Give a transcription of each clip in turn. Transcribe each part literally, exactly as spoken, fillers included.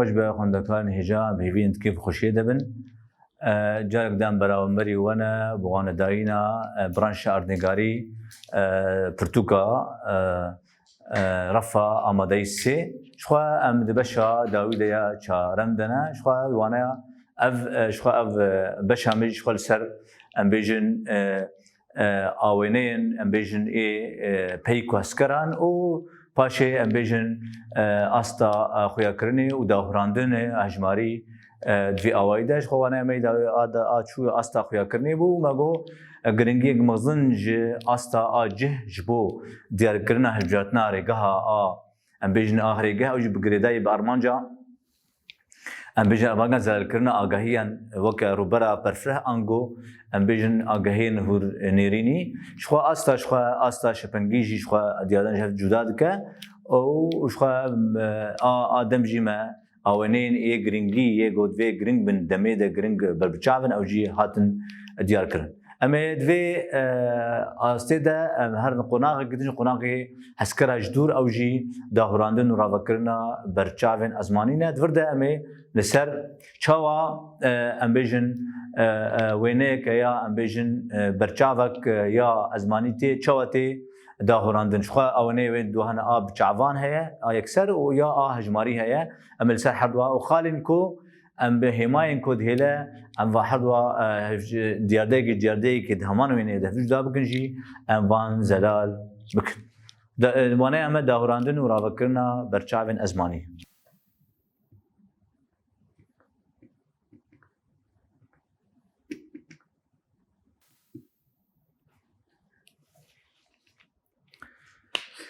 Xweş be xwendekarên hêja, bi hêviyên dikê bi xweşiyê de bin. E, carek din beramberî we ne, bi wanedayîna, e, branşa erdnîgarî, e, pirtûka, e, e, refa amadeyî sê. Ji xwe em di beşa dawî de ya çarem de ne. Ji xwe waneya ev, e, ji xwe ev, e, beşa me jî ji xwe li ser, em bêjin, e, e, awêneyên, em bêjin, ê, e, peyk û hezkeran û paşê, em bêjin, e, asta, e, xuyakirinê û dahurandinê hejmarî, e, di vî awayî de. Ji xwe wane em ê dawî a, a çû asta xuyakirinê bû û me got, e, giringiyek mezin ji asta a cih ji bo diyarkirina hilbijartina rêgeha a, em bêjin, a rêgeh ew jî bi girêdayî bi armanca, em bêjin, armanca zelalkirina agahiyan weke rûbera berfireh ango, em bêjin, agahiyên hûr nêrînî. Ji xwe asta, ji xwe asta şepengî jî ji xwe diyardan ji hev cuda dike û ji xwe, em, a, a dem jî me awêneyên ê giringî, yê got vê giring bin, demê de giring berbiçav in, ew jî hatin diyar kirin. Em ê di vê, e, astê de, em her qonaxekî din, qonaxê hezkera ji dûr, ew jî dahurandin û ravekirina berçavên ezmanî ne. Di vir de em ê li ser çawa, e, em bêjin, e, e, wêneyeke ya, em bêjin, e, berçavek, e, ya ezmanî tê, çawa tê dahurandin. Ji xwe awêneyê wê duhane a bi çavan heye, a yekser û ya a hejmarî heye. Em ê li ser her dua û xalên ku em bi hêmayên ku dihêle, em va her dua, e, ji diyardeyekê, diyardeyekê di heman wêneyê de cuda bikin jî, em van zelal bikin. Da, e, waneya me dahurandin û ravekirina berçavên ezmanî.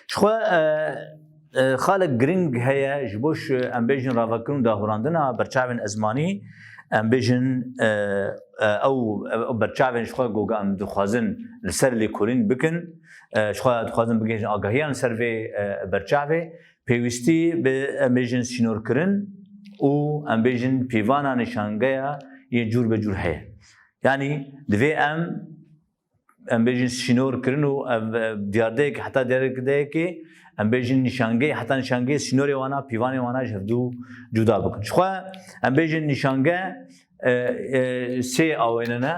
Ji xwe, e, e, xalek giring heye ji bo, em bêjin, ravekirin û dahurandina berçavên ezmanî, em bêjin, e, e, ew, ew berçavên ji xwe ku em dixwazin li ser lêkolîn bikin, e, ji xwe dixwazin bigihîjin agahiyan li ser vê, e, berçavê, pêwîstî bi, em bêjin, sînorkirin û, em bêjin, pîvana nîşangeya yên cûr be cûr heye. Yanî divê em, em bêjin, sînor kirin û ev, ev diyardeyek heta diyardeyekê, em bêjin, nîşangeyê heta nîşangeyê sînorê wana, pîvanê wana ji hevdû cuda bikin. Ji xwe em bêjin nîşange, e, e, sê awêne ne.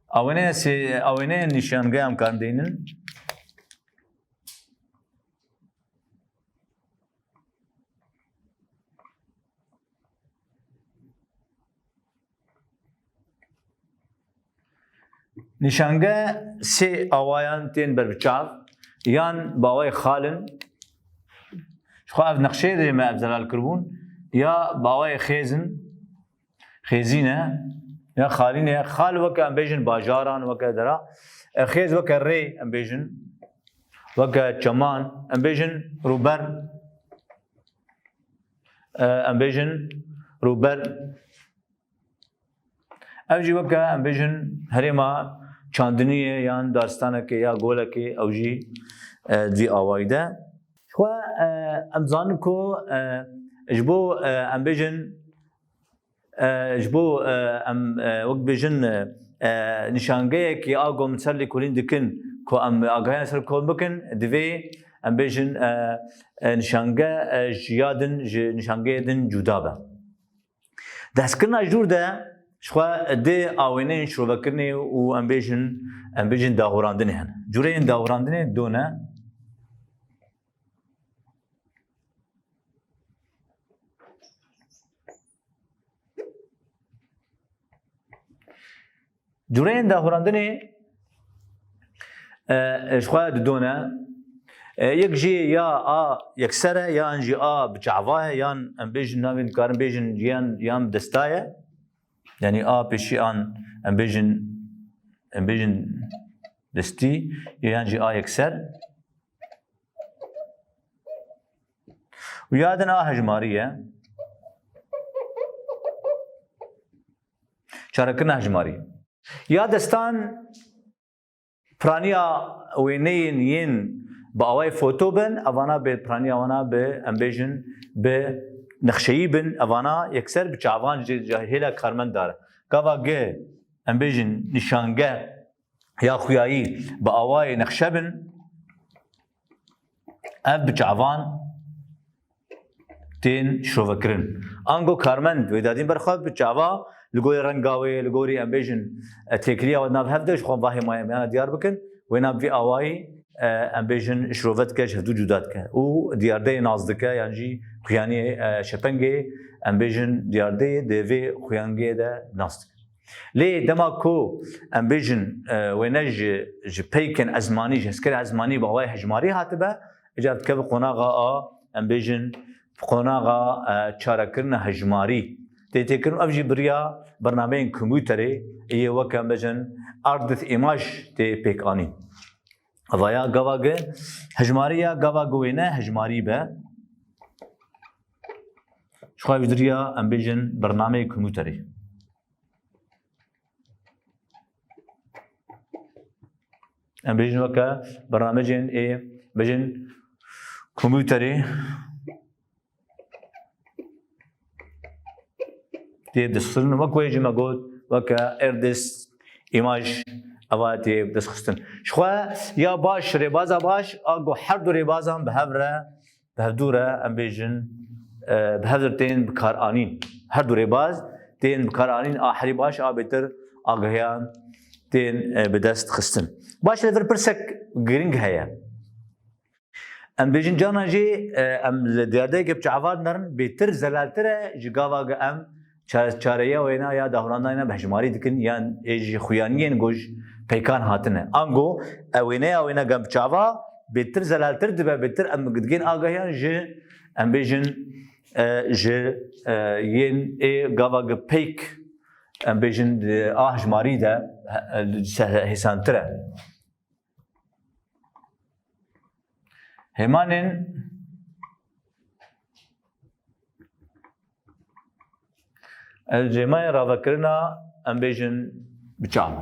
Awêne sê, awêne nîşange em karin deynin. Nîşange sê awayan tên berbiçav, yan bi awayê xal in. Ji xwe ev nexşeyê de me ev zelal kiribûn, ya bi awayê xêz in, xêzîn e, ya xalîn e. Xal weke, em bêjin, bajaran, weke dera. E, xêz weke rê, em bêjin, weke çeman, em bêjin, rûber, e, em bêjin, rûber. Ev jî weke, em bêjin, herêma çandiniyê yan daristanekê ya golekê, ew jî, e, di vî awayî de. Ji xwe, e, em zanin ku, e, ji bo, e, em bêjin, e, ji bo, e, em, e, wek bêjin, e, e, nîşangeyekî a ku em ser lêkolîn dikin, ku em agahiyan ser kol bikin, divê em bêjin, e, e, nîşange, e, ji ya din, ji nîşangeyê din cuda be. Di hezkirina jûr de ji xwe dê awêneyên şirovekirinê û, em bêjin, em bêjin, dahurandinê hene. Cûreyên dahurandinê du ne. Cûreyên dahurandinê, e, e, ji xwe di du ne. E, yek jî ya a yekser e, yan jî a bi çava ye, yan em bêjin navê dikarin bêjin yan, yan bi desta ye. Yanî a pêşî an em bêjin, em bêjin destî, yan jî a yekser. Û ya din a hejmarî ye. Çarekirina hejmarî. Ya destan piraniya wêneyên yên bi awayê foto bin, evana bi piraniya wana bi, em bêjin, bi nexşeyî bin, evana yekser bi çavan ji, ji hêla karmendar. Gava gi, em bêjin, nîşange ya xuyayî bi awayê nexşe bin, Ev bi çavan tên şovekirin. Ango karmend wê dadîn ber xwe bi çava li gorî renga wê, li gorî em bêjin, e, têkiliya wê nav hev de ji xwe vahê maye meyana diyar bikin. Wê nav vî awayî, e, em bêjin şirove dike, ji hevdû cuda dike. Û diyardeyê nas dike, yan jî xuyaniyê, e, şepengê, em bêjin diyardeyê di vê xuyangê de nas dike. Lê dema ku em bêjin, e, wêne ji, ji peykên ezmanî, ji hezkerê ezmanî bi awayê hejmarî hatibe, îcar dikeve qonaxa a, em bêjin, qonaxa, e, çarekirina hejmarî. Tê têkirin ev jî bi riya bernameyên kompûterê yê weke em bêjin erdith îmaj tê pêk anîn. Eva ya gava gi hejmarî ya gava gi wêne hejmarî be. Ji xwe ev jî di riya em bêjin bernameyê kompûterê. Em bêjin weke bernamecên ê, bêjin kompûterê tê destxistin, wek wê jî me got, weke erdist, îmaj, eva tê destxistin. Ji xwe ya baş, rêbaza baş, a ku her du rêbazan bi hev re, bi hevdû re, em bêjin, e, bi hev re tên bikaranîn. Her du rêbaz tên bikaranîn, a herî baş, a bêtir agahiyan tên, e, bi dest xistin. Baş, li vir pirsek giring heye. Em bêjin carna jî, e, em li diyardeyeke bi çavan nerin, bêtir zelaltir e ji gava ge em ça-, çareya wêna ya dahurandayna bi hejmarî dikin, yan ê ji xuyaniyên ku ji peykan hatine. Ango, e, wêneya wêna gem bi çava bêtir zelaltir dibe, bêtir em digên agahiyan ji, em bêjin, e, ji, e, yên ê gava ge peyk, em bêjin, di a hejmarî de, e, e, se-, hêsantir e. Hêmanên, ez cêmayên ravekirina, em bêjin, bi çav.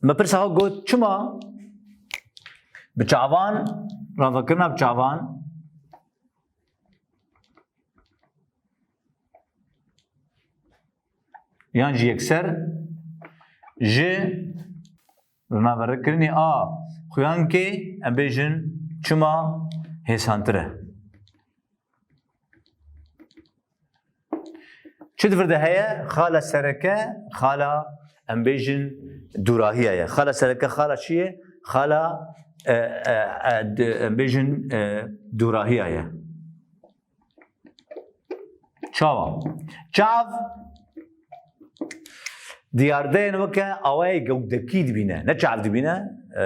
Me pirsa xwe got, çima bi çavan, ravekirina bi çavan, yan jî yekser ji rinaverekirinê a xuyankê, em bêjin, çima hêsantir e? Çi di vir de heye? Xala sereke, xala, em bêjin, dûrahiya ye. Xala sereke xala çi ye? Xala, e, e, e, di-, em bêjin, e, dûrahiya ye. Çawa? Çav diyardeyên weke awayê gewdekî dibîne. Ne çav dibîne. E,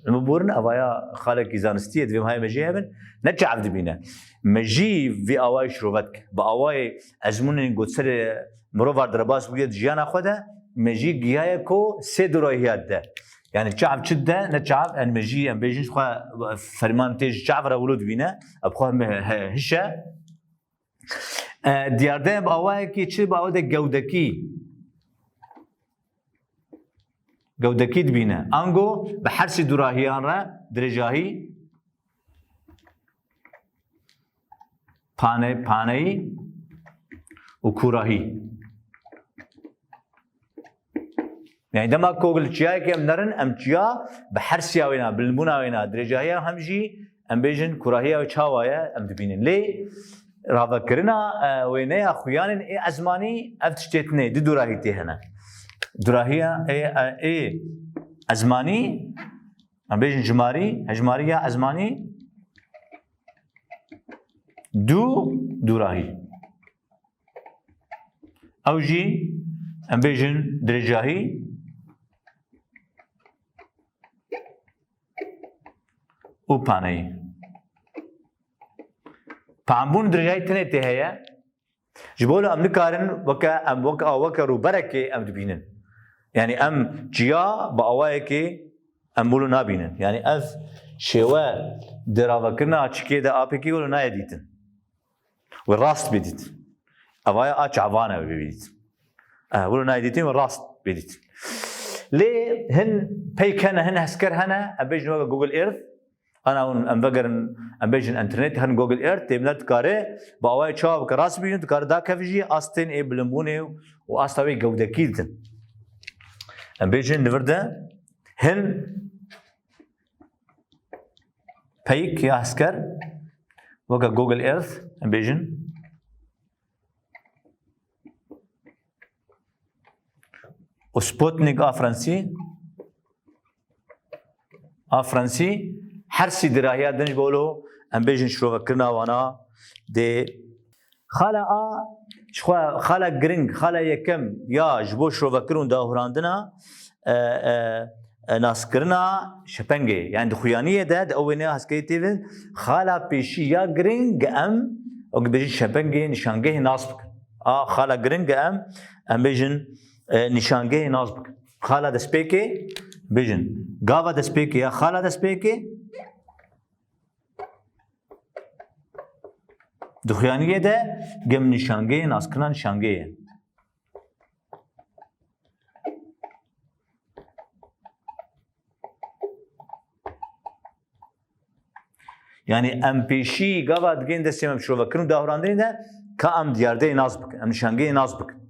li min biborin, evaya xalekî zanistî ye, divê em hayê mejiyê hebin. Ne çav dibîne. Mejî vî awayê şirove dike. Bi awayê ezmûnên ku serê mirovar derbas bûye di jiyana xwe de, mejî gihaye ku sê dûrahiya dide. Yani çav çi dide, ne çav, yani mejî, em bêjin, xwe ferman tê ji çav re wilo dibîne, ev xwe he-, he-, hiş e. E, diyardeyên bi awayekî çi, bi awayekî gewdekî, gewdekî dibîne. Ango bi her sî dûrahiyan re dirêjahî, pane-, paneyî û kûrahî. Yani dema ku li çiyayekê em nerin, em çiya bi hersiya wêna, bilimbûna wêna, dirêjahiya hem jî, em bêjin, kûrahiya wê çawa ye, em dibînin. Lê ravekirina, e, wêneya xuyanên ê ezmanî, ev tiştê tune, du dûrahî tê hene. Dûrahiya ê, e, ê ezmanî, em bêjin jimarî, hejmariya ezmanî, du dûrahî. Ew jî, em bêjin, dirêjahî û paneyî. Panbûn dirêjahî tenê tê heye. Ji bo em nikarin weke, em weke, weke rûberekê em dibînin. Yani em çiya bi awayekê em wilo nabînin. Yani ev şêwe di ravekirina çikê de, apekî wilo nayê dîtin. Wê rast bê dît. Evaya a çavan e wê bê dît. E, wilo nayê dîtin, wê rast bê dît. Lê hin peyk hene, hin hesker hene, em bêjin weke Google Earth. Ana hûn em vegerin, em bêjin internet, hin Google Earth, tê milet dikare bi awayê çawa bike rast bînin, dikare dakeve jî astên ê bilimbûnê û asta wê gewdekî didin. Em bêjin li vir de hin peyik ya hezker, weke Google Earth, em bêjin, û Sputnik a Fransî, a Fransî, her sî dirahiya din ji bo lo, em bêjin, şirovekirina wana dê. Xala a, ji xwe xala giring, xala yekem ya ji bo şirovekirin û dahurandina, e, e, e, naskirina şepengê. Yani di xuyaniyê de, di ew wêneya hezkerî tê ve, xala pêşî ya giring em, wek bêjin, şepengê, nîşangehê nas bikin. A xala giring em, em bêjin, e, nîşangehê nas bikin. Xala destpêkê, bêjin, gava destpêkê ya xala destpêkê, di xuyaniyê de gem nîşangehê, naskirina nîşangehê ye. Yani em pêşî gava digên destê me bi şirovekirin û dahurandinê de ka em diyardeyê nas bikin, em nîşangehê nas bikin.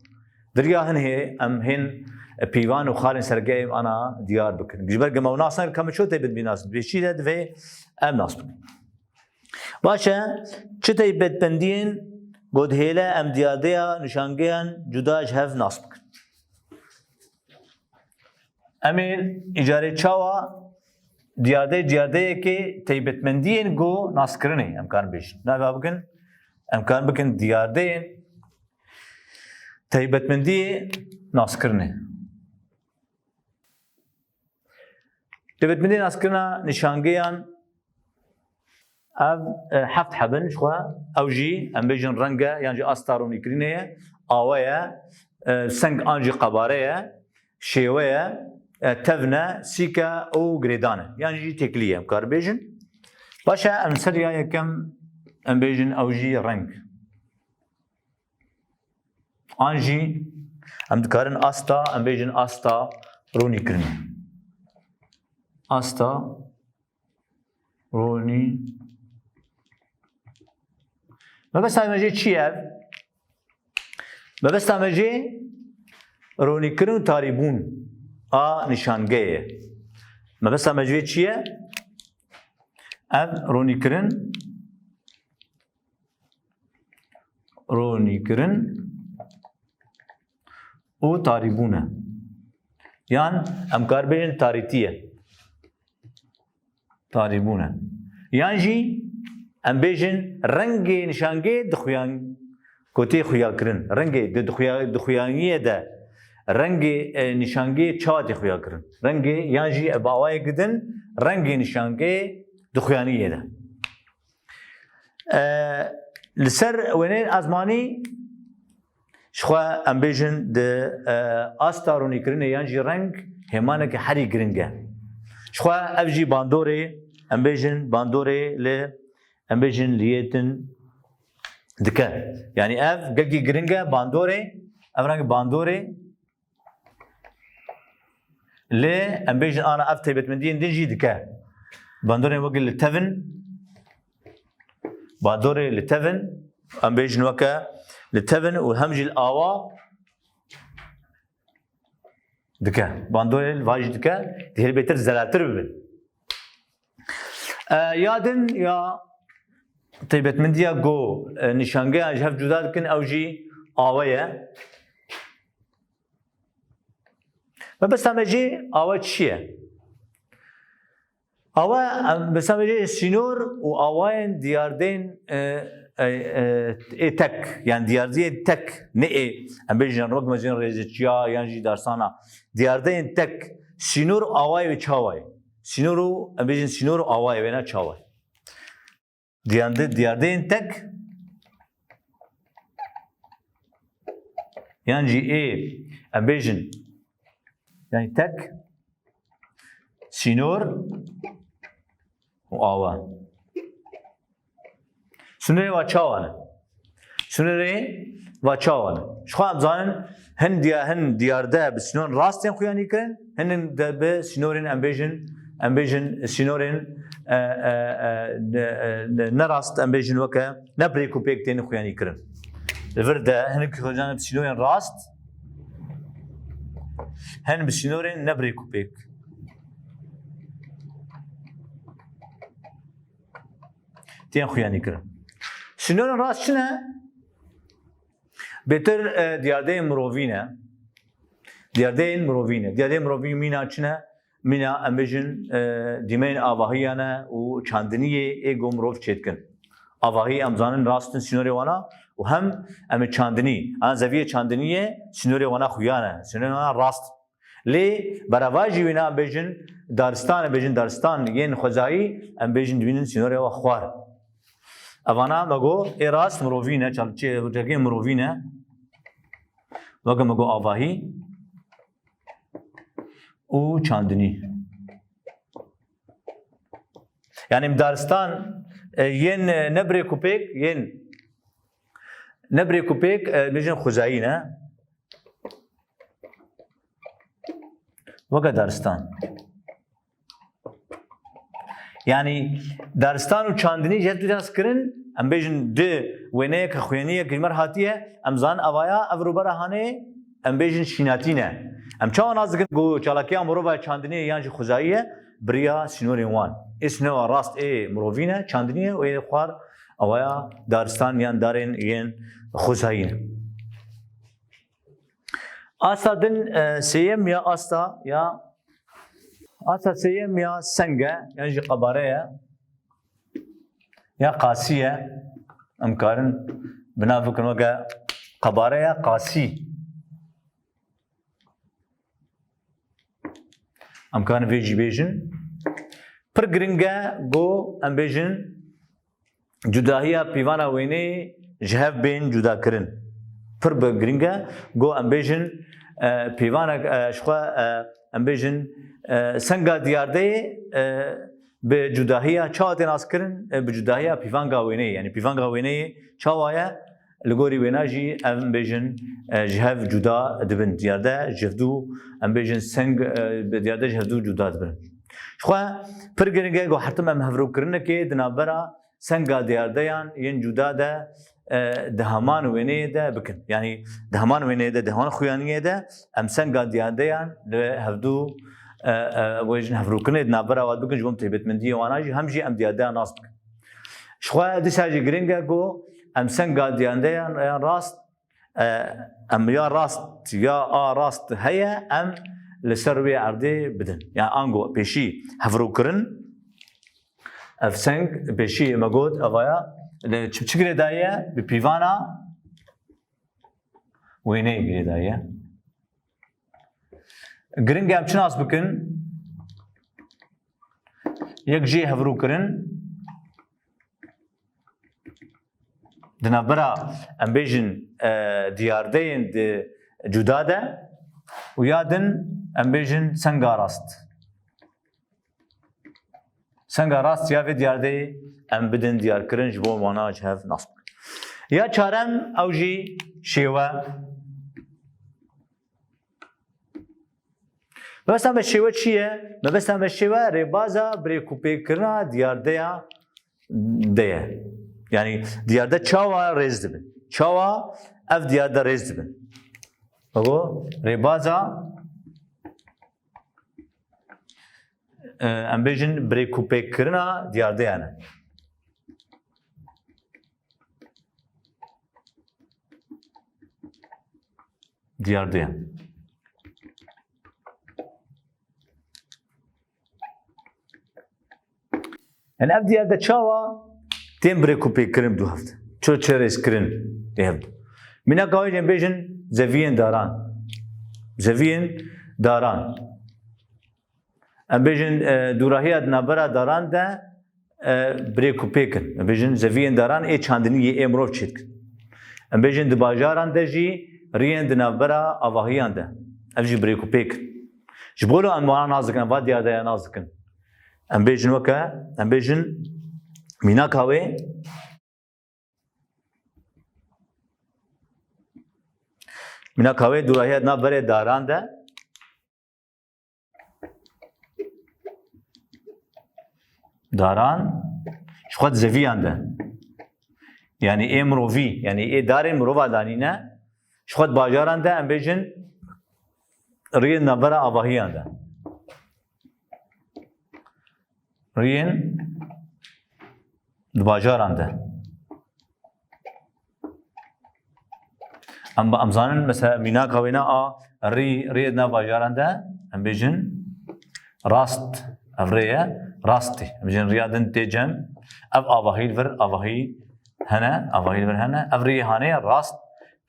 Diriya hin hê em hên pîvan û xalên sergehê em ana diyar bikin. Ji ber gema ew nas nakin, ka me ço tê bidbî nas? Pêşî de divê em nas bikin. Baş e, çi taybetmendiyên ku dihêle em diyadeya nîşangeyan cuda ji hev nas bikin? Em ê îcarê çawa diyardeyê, diyardeyekê taybetmendiyên ku naskirinê em karin bêjin. Nava bikin, em karin bikin diyardeyên taybetmendiyê naskirinê. Taybetmendiyê naskirina nîşangeyan ev, e, heft heb in ji xwe. Ew jî, em bêjin, reng e, yan jî asta ronîkirinê ye, awe ye, e, seng an jî qebare ye, şêwe ye, e, tevn e, sîk e û girêdan e. Yan jî têkilî ye, em kar bêjin. Baş e, em ser ya yekem, em bêjin, ew jî reng. An jî em dikarin asta, em bêjin asta ronîkirinê. Asta ronî. Mebesta me jê çi ye ev? Mebesta me jê ronîkirin û tarîbûn a nîşangehê ye. Mebesta me ji vê çi ye? Ev ronîkirin ronîkirin û tarîbûn e. Yan em kar bêjin tarîtî ye. Tarîbûn e. Yan jî em bêjin rengê nîşangê dixuyan, ku tê xuyakirin. Rengê di, dixuya-, dixuyaniyê de rengê, e, nîşangê çawa tê xuyakirin. Rengê yan jî bi awayekî din rengê nîşangê dixuyaniyê de. E, li ser wêneyên ezmanî, ji xwe em bêjin di, e, asta ronîkirinê yan jî reng hêmaneke herî giring e. Ji xwe ev jî bandorê, em bêjin bandorê li, em bêjin li yê din dike. Yanî ev gelkî giring e, bandorê, ev reng bandorê, lê em bêjin ana ev taybetmendiyên din jî dike. Bandorên wekî li tevin, bandorê li tevin, em bêjin weke li tevin û hem jî li awa dike. Bandorê li va jî dike, dihêl bêtir zelaltir bibin. E, ya din ya taybetmendiya ku, e, nîşangeyan ji hev cuda dikin, ew jî awe ye. Mebesta me jî awe çi ye? Awe, em, mebesta me jî sînor û awayên diyardeyên, e, e, e, ê tek, yani diyardiyên tek, ne ê, em bêjin wek mezin rêzeçiya yan jî darsana. Diyardeyên tek, sînor û awayê wê çawa ye? Sînor û, em bêjin sînor û awayê wêna çawa ye? Diyande-, diyardeyên tek, yan jî ê, em bêjin, yani tek, sînor û awa. Sînorê wa çawa ne? Sînorê wa çawa ne? Ji xwe em zanin, hin diya-, hin diyarde bi sînorên rast tên xuyanî kirin, hin de bi sînorên, em bêjin, em bêjin sînorên, e, e, e, ne, e, ne, ne rast, em bêjin weke ne bi rêk û pêk tên xuyanî kirin. Li vir de hinek xuyanî bi sînorên rast, Hin bi sînorên ne bi rêk û pêk tên xuyanî kirin. Sînorên rast çi ne? Bêtir, e, diyardeyên mirovî ne. Diyardeyên mirovî ne. Diyardeyên mirovî mîna çi ne? Mîna, em bêjin, e, dîmenên avahiya ne û çandiniyê ê ku mirov çêdikin. Avahî em zanin rast in sînorê wana û hem em ê çandinî, an zeviyê çandiniyê sînorê wana xuya ne. Sînorê wana rast. Lê berevajî wîna em bêjin daristan, em bêjin daristan yên xwezayî, em bêjin dibînin sînorê wa xwar. Evana me got ê rast mirovî ne, çal-, çê-, cegê mirovî ne. Weke me got avahî û çandinî. Yani em daristan, e, yên, e, ne bi rêk û pêk, yên ne bi rêk û pêk, e, bêjin xwezayî ne. Weke daristan. Yani daristan û çandinî ji hev du nas kirin, em bêjin di wêneyeke xuyaniyeke ji me re hatiye, em zanin avaya ev rûbera hanê, em bêjin şînatî ne. Em çawa nas dikin ku çalakiya mirova çandinî ye yan jî xwezayî ye, bi riya sînorên wan. Ê sînora rast ê mirovî ne, çandinî ye û ê xwar avaya daristan yan darên yên xwezayî ne. Asta din, e, sêyem ya asta ya, asta sêyem ya seng e, yan jî qebare ye, ya qasî ye. Em karin bi nav bikin weke qebare ya qasî. Em karin vê jî bêjin. Pir giring e ku em bêjin cudahiya pîvana wêneyê ji hev bên cudakirin. Pir bi giring e ku em bêjin, e, pîvanek, e, ji xwe, e, em bêjin, e, senga diyardeyê, e, bi cudahiya çawa tê naskirin, e, bi cudahiya pîvanga wêneyê. Yani pîvanga wêneyê çawa ye? Li gorî wêna jî em bêjin, e, ji hev cuda dibin. Diyarde ji hevdû, em bêjin seng, e, bi diyarde ji hevdû cuda dibin. Ji xwe pir giring e ku her tim em hevrûkirinekê di navbera senga diyardeyan yên cuda de, e, di heman wêneyê de bikin. Yanî di heman wêneyê de, di heman xuyaniyê de em senga diyardeyan li hevdû, e, e, wê jin hevrûkirinê di navbera wan bikin, ji bo em taybetmendiyê wana jî hem jî em diyardeyan nas bikin. Ji xwe dîsa jî giring e ku em senga diyandeyan yan rast, e, em ya rast ya a rast heye, em li ser wê erdê bidin. Yani ango pêşî hevrûkirin, ev seng pêşî me got, evaya li çi, çi girêdayî ye? Bi pîvana wêneyê girêdayî ye. Giring e em çi nas bikin? Yek jî hevrûkirin di navbera, em bêjin, e, diyardeyên di cuda de û ya din em bêjin senga rast. Senga rast ya vê diyardeyê em bidin diyarkirin ji bo wana ji hev nas bikin. Ya çarem ew jî şêwe. Mebesta me şêwe çi ye? Mebesta me şêwe rêbaza birêkûpêkirina diyardeya de ye. Yani diyarde çawa rêz dibin? Çawa ev diyarde rêz dibin? Babo, rêbaza, e, em bêjin birêkûpêkkirina diyardeyan e. Diyardeyan. Yani ev diyarde çawa tên birêkûpêkkirin bi du hev de? Ço çi rêzkirin ê hev de? Mînaka wê jî em bêjin zeviyên daran. Zeviyên daran. Em bêjin, e, dûrahiya di navbera daran de, e, birêkûpêk in. Em bêjin zeviyên daran ê çandiniyê ê mirov çêdikin. Em bêjin di bajaran de jî riyên di navbera avahiyan de. Ev jî birêkûpêk in. Ji bo em wana nas dikin, em va diyardeya nas dikin. Em bêjin weke, em bêjin mînaka wê. Mînaka wê dûrahiya di navberê daran de. Daran, ji xwe di zeviyan de. Yani ê mirovî, yani ê darên mirova danîne, ji xwe di bajaran de em bêjin riyên navbera avahiyan de. Riyên di bajaran de. Em, em zanin, mesela, mînaka wêna a rî, riyê di nav bajaran de, em bêjin rast, ev rê ye, rastî. Em bêjin riya din tê cem, ev avahî li vir, avahî hene, avahî li vir hene. Ev riyê hanê ye, rast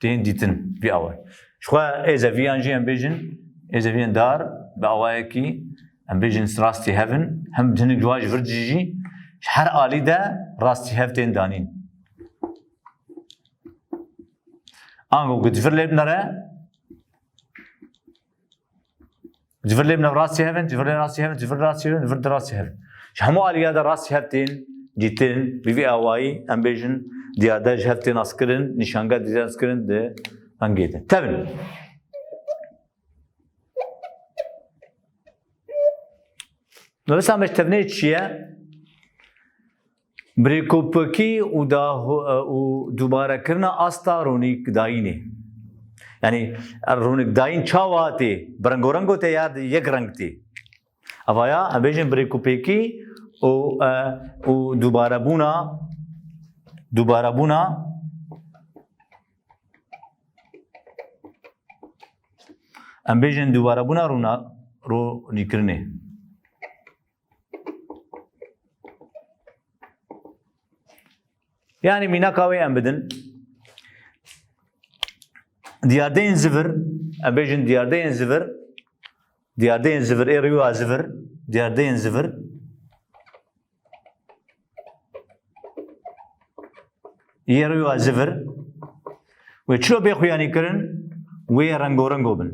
tên dîtin vî awayî. Ji xwe ê zeviyan jî em bêjin, ê zeviyên dar bi awayekî em bêjin rastî hev in, hem hinek ji wan ji vir jî, ji her alî de rastî hev tên danîn. Ango ku di vir lê binere, di vir lê bine rastî hev in, di vir lê rastî hev in, di vir rastî hev in, di vir di rastî hev in. Ji hemû aliya de rastî hev tên dîtin, bi vî awayî em bêjin diyarde ji hev tên naskirin, nîşanga diyarde naskirin di rengê de. Tevin. Mebesta me ji tevnê çi ye? Birêkopikî û daho-, û dubarekirina asta ronîkdayînê. Yanî, ronîkdayîn çawa tê? Bi rengorengo tê ya yek reng tê? Evaya, em bêjin birêkopikî û, e, û dubarebûna, dubarebûna, em bêjin dubarebûna rûna-, ronîkirinê. Yanî mînaka wê em bidin. Diyardeyên zivir, em bêjin diyardeyên zivir, diyardeyên zivir, ê rûya zivir, diyardeyên zivir, yê rûya zivir, wê çilo bê xuyanî kirin, wê rengorengo bin.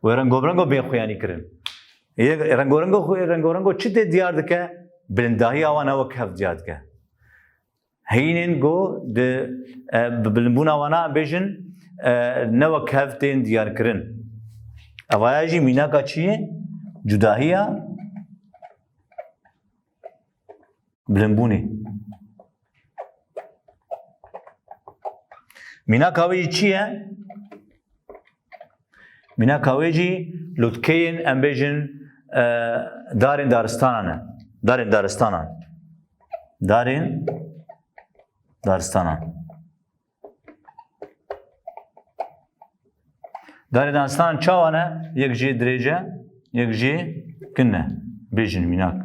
Wê rengorengo bên xuyanî kirin. Yê rengorengo xu-, rengorengo çi tê diyar dike? Bilindahiya wan ne wek hev diyar dike. Heyînên ku di, e, bi bilindbûna wana em bêjin, e, ne wek hev tên diyarkirin. Evaya jî mînaka çi ye? Cudahiya bilindbûnê. Mînaka wê jî çi ye? Mînaka wê jî lotkeyên, em bêjin, e, darên daristanan e. Darên daristanan. Darên daristanan. Darên daristanan çawa ne? Yek jê dirêj e, yek jê kin e. Bêjin mînak.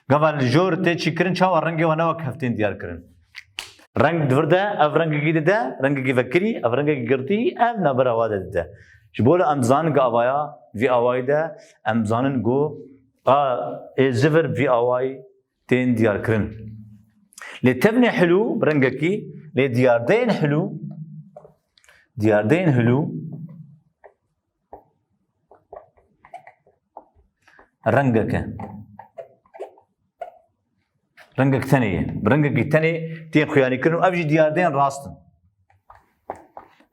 Gava li jor tê çîkirin, çawa rengê wan ne wek hev tên diyar kirin? Reng di vir de, ev rengekî dide, rengekî vekirî, ev rengekî girtî, ev navbera wa de dide. Ji bo li em dizanin ku avaya vî awayî de, em dizanin ku a ê zivir vî awayî tên diyarkirin. Lê tevnê hilû bi rengekî, lê diyardeyên hilû, diyardeyên hilû rengek e. Rengek tenê ye. Bi rengekî tenê tên xuyanîkirin û ev jî diyardeyên rast in.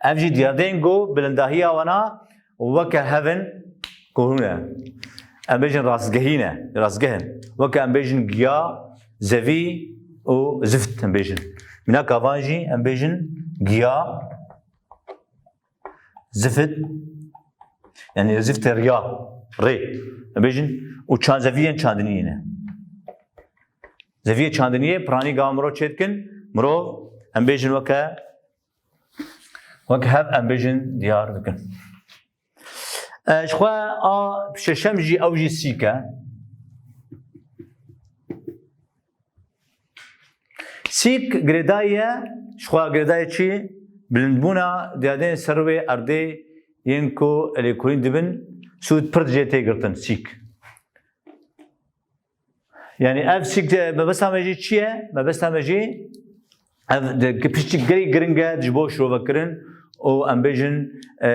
Ev jî diyardeyên ku bilindahiya wana weke hev in ku hûn e. Em bêjin rastgehî ne, rastgeh in. Weke em bêjin giya, zevî û zift em bêjin. Mînaka van jî em bêjin giya, zift, yanî ziftê riya, rê. Em bêjin û çand zeviyên çandiniyê ne. Zeviyê çandiniyê piranî gava mirov çêdikin, mirov em bêjin weke Wek hev em bêjin diyar dikin. E, ji xwe a şeşem jî ew jî sîk e. Sîk girêdayî ye, ji xwe girêdayî çi? Bilindbûna diyadên ser wê erdê yên ku lêkolîn dibin, sûd pir jê tê girtin, sîk. Yanî ev sîk de mebesta me jî çi ye? Mebesta me jî ev de ki piçek gelek giring e ji bo şirovekirin û em bêjin, e, e,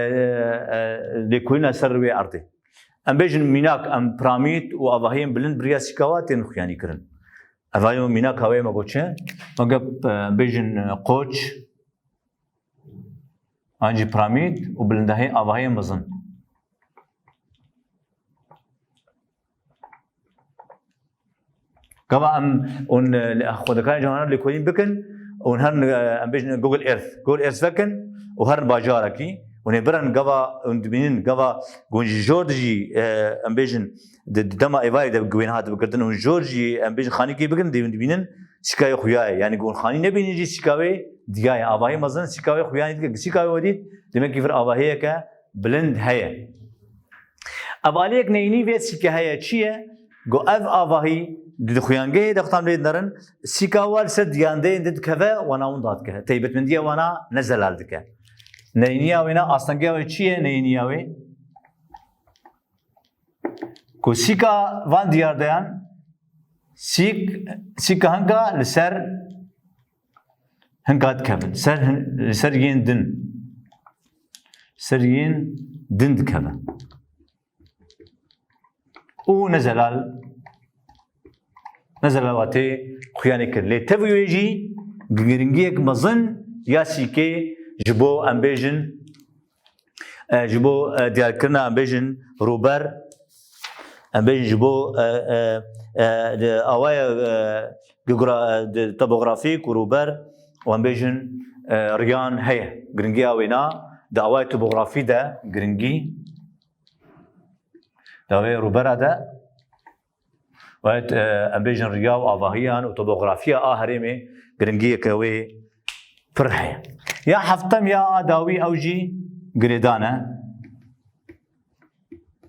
lêkolîna ser wê erdê. Em bêjin mînak, em piramîd û avahiyên bilind bi riya sîka wa tên xuyanî kirin. Ev ayo mînaka wê me got çi? Me got, e, bêjin, e, qoç, an jî piramîd û bilindahî avahiyên mezin. Gava em hûn, e, xwedekayên cihana lêkolîn bikin hûn herin, e, em bêjin Google Earth. Google Earth vekin û herin bajarekî. Hûn ê birin gava, hûn dibînin gava ku hûn ji jor dijî, e, em bêjin di, di dema êvarê de wêne hatibe kirin, hûn jor jî em bêjin xanîkê bigirin, dê hûn dibînin sîka wê xuya ye. Yanî ku hûn xanî nebînin jî sîka wê diya ye. Avahî mezin sîka wê xuya ye, dît, sîka wê we dît, demek kî vir avahiyeke bilind heye. Ev aliyek neyînî vê sîke heye çi ye? Go ev avahî di xuyangehê de xwe tam lê dinerin, sîka wa li ser diyardeyên din dikeve, wana winda dike. Taybetmendiya wana ne zelal dike. Neyîniya wê ne, astengiya wê çi ye neyîniya wê? Ku sîka van diyardeyan, sîk, sîka hinka li ser hinka dikevin. Ser hin-, li ser yên din. Ser yên din dikevin. Û ne zelal, ne zelal watê xuyanê kir. Lê tevî wê jî giringiyek mezin ya sîkê ji bo, em bêjin, e, ji bo, e, diyarkirina, em bêjin, rûber, em bêjin ji bo, e, e, e, di awaya, e, geogra-, e, di topografîk û rûber û, em bêjin, e, riyan heye. Giringiya wêna di awaya topografî de giringî, di awaya rûbera de, wayet, e, em bêjin riya û avahiyan û topografiya a herêmê giringiyeke wê pir heye. Ya heftem ya a dawî ew jî girêdan e.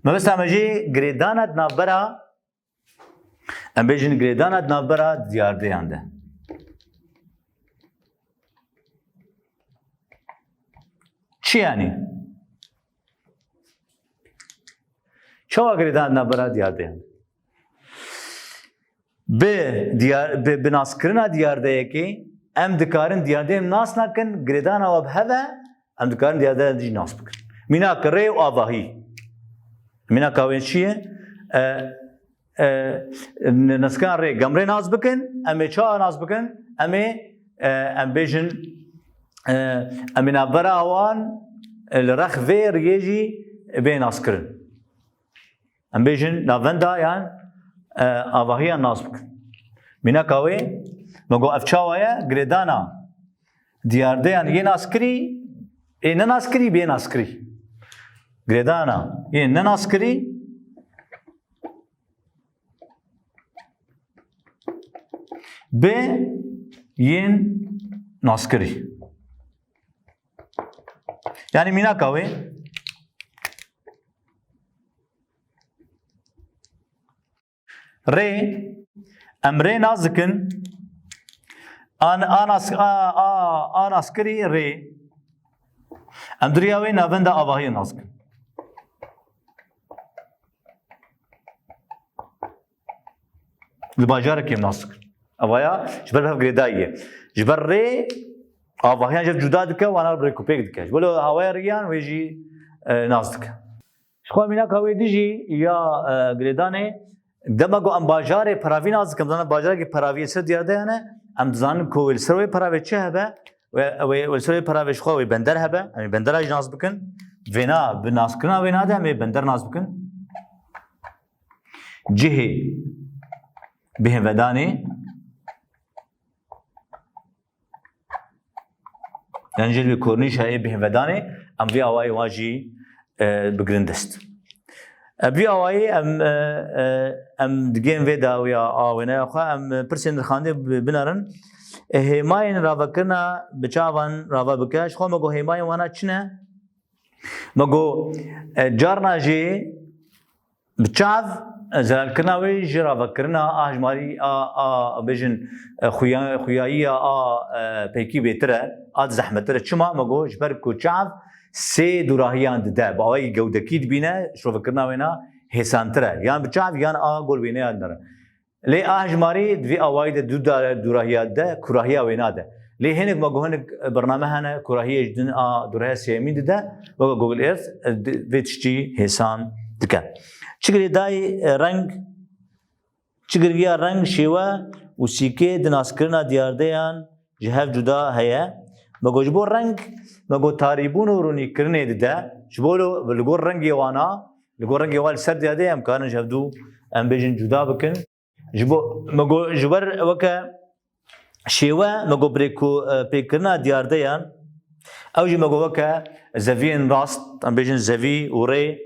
Mebesta me jî girêdan e di navbera, em bêjin girêdan e di navbera diyardeyan de. Çi yanî? Çawa girêdan e di navbera diyardeyan de? Bi diyar-, bi, bi naskirina diyardeyekê em dikarin diyardeyên nas nakin, girêdana we bi hev e, em dikarin diyardeyên jî nas bikin. Mînak rê û avahî. Mînaka wê çi ye? E, e, n-, naskirina rê, em rê nas bikin, em ê çawa nas bikin? Em ê, e, em bêjin, e, em ê navbera wan, e, li rex vê riyê jî bê naskirin. Em bêjin navenda yan, e, avahiya nas bikin. Mînaka wê, me got ev çawa ye? Girêdana diyardeyan yê naskirî, ê nenaskirî, bê naskirî. Girêdana yê nenaskirî bi yên naskirî. Yanî mînaka wê, rê, em rê nas dikin, an-, a nas-, a, a, a naskirî rê. Em duriya wê navenda avahiyê nas dikin. Li bajarekê nas dikin. Avaya ji ber bi hev girêdayî ye. Ji ber rê avahiyan ji hev cuda dike, wana rêkûpêk dike. Ji bo li awaya riyan wê jî, e, nas dike. Ji xwe mînaka wê dijî ya, e, girêdanê, dema ku em bajarê peravî nas dikin, em dizanin bajarekî peravî li ser diyardeyan e, em dizanin ku wê li ser wê peravê çi hebe, wê, wê, wê li ser wê peravê ji xwe wê bender hebe, em ê bendera jî nas bikin. Vêna, bi naskirina wêna de em ê bender nas bikin. Cihê bihêvedanê. Yan jî li kornîşa ê bihêvedanê em vî awayî wan jî, e, bigirin dest. E, vî awayî em, e, e, em digên vê dawiya a wêneya xwe, em pirsên nirxandê bi-, binerin. E, hêmayên ravekirina bi çavan rave bike. Ji xwe me got hêmayên wana çi ne? Me got, e, carna jî bi çav, e, zelalkirina wê ji ravekirina a hejmarî a, a, bêjin, e, xuya-, xuyayiya a, e, pêkî bêtir e, a zehmettir e. Çima? Me got, ji ber ku çav sê dûrahiyan dide. Bi awayî gewdekî dibîne, şovekirina wêna hêsantir e. Yan bi çav, yan a gor wêneya dinere. Lê a hejmarî di vî awayî de du da-, dûrahiya de, kûrahiya wêna de. Lê hinek me got hinek bername hene, kûrahiyê ji din a dûrahiya sêyemîn dide, weke Google Earth, e, di-, vê tiştî hêsan dike. Çi girêdayî, e, reng, çi girêdayî reng, şêwe û sîkê di naskirina diyardeyan ji hev cuda heye. Me got ji bo reng, me got tarîbûn û rûnîkirinê dide. Ji bo lo-, li gor rengê wana, li gor rengê wan li ser diyardeyan em karin ji hev du, em bêjin cuda bikin. Ji bo, me got, ji ber weke Şêwe me got birêku, e, pêkirina diyardeyan, ew jî me got weke zeviyên rast, em bêjin zevî û rê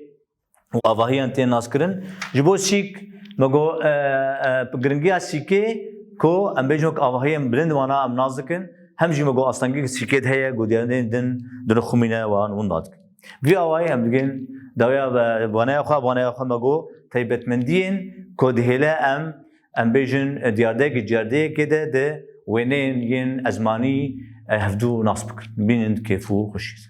û avahiyan tên naskirin. Ji bo sîk me got, e, e, giringiya sîkê ku em bêjin wek avahiyên bilind wana em nas dikin, hem jî me got astengiyek sîkê de heye ku diyarên din dinixumîne wan winda dikin. Vî awayî em digên dawiya ve waneya xwe, waneya xwe me got taybetmendiyên ku dihêle em, em bêjin diyardeyekî diyardeyekê de di wêneyên yên ezmanî, e, hevdû nas bikin. Bînin kêf û xweşî.